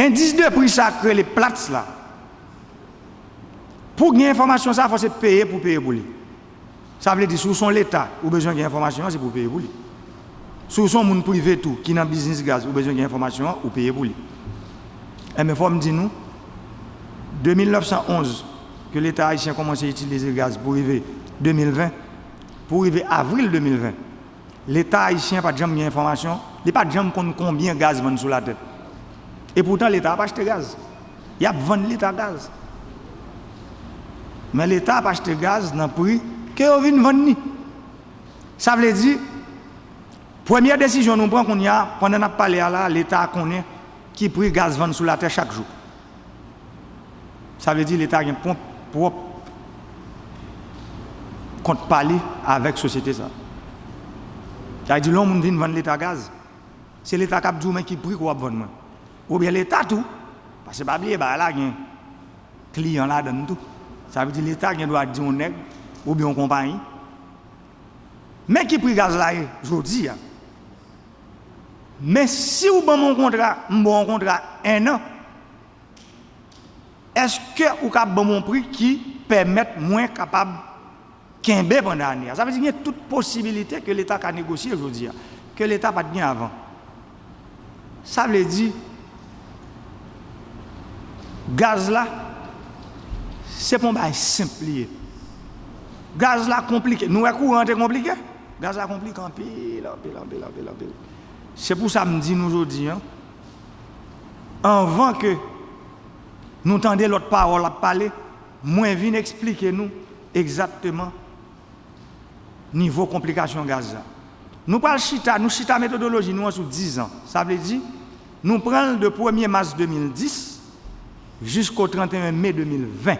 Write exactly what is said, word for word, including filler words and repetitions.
Endis de pri sa k rele Platts la, pou gen enfòmasyon sa, fò se peye pou peye pou li. Sa vle di, si w se yon Leta, ou bezwen gen enfòmasyon an, se pou w peye pou li. Si w se yon moun prive tou, ki nan biznis gaz, ou bezwen gen enfòmasyon an, ou peye pou li. Enben, fò m di nou, de mil nèf san onz, ke Leta ayisyen kòmanse itilize gaz pou rive de mil ven, pou rive avril de mil ven, Leta ayisyen pa t janm gen enfòmasyon, li pa t janm konn konbyen gaz vann sou latè. E poutan, Leta ap achte gaz. Y ap vann Leta gaz. Men Leta ap achte gaz nan pri ke yo vin vann li. Sa vle di, premyè desizyon nou pran kounye a, pandan n ap pale a la, Leta konnen ki pri gaz vann sou latè chak jou. Sa vle di Leta gen pwòp, pwòp kont pa li avèk sosyete sa. Sa vle di lè yon moun vin vann Leta gaz, se Leta k ap di w, men ki pri ke w ap vann mwen. Oubyen Leta tou, paske pa bliye bagay la gen kliyan ladan l tou. Sa vle di Leta gen dwa di yon nèg oubyen yon konpayi, men ki pri gaz la ye jodi a. Men si w ban m yon kontra, m ba w yon kontra en an, èske ou ka ban m yon pri ki pèmèt mwen kapab kenbe pandan ane a? Sa vle di gen tout posibilite ke Leta ka negosye jodi a, ke Leta pa t gen avan. Sa vle di, gaz la, se pa yon bagay senp li ye. Gaz la konplike. Nou wè kouran an te konplike? Gaz la konplike anpil, anpil, anpil, anpil, anpil. Se pou sa m di nou jodi a, anvan ke nou tande lòt pawòl ap pale, mwen vin eksplike nou egzakteman nivo konplikasyon gaz la. Nou pral chita, nou chita metodoloji nou an sou diz an. Sa vle di, nou pran l de premye mas de mil dis jisko trannteyen me de mil ven.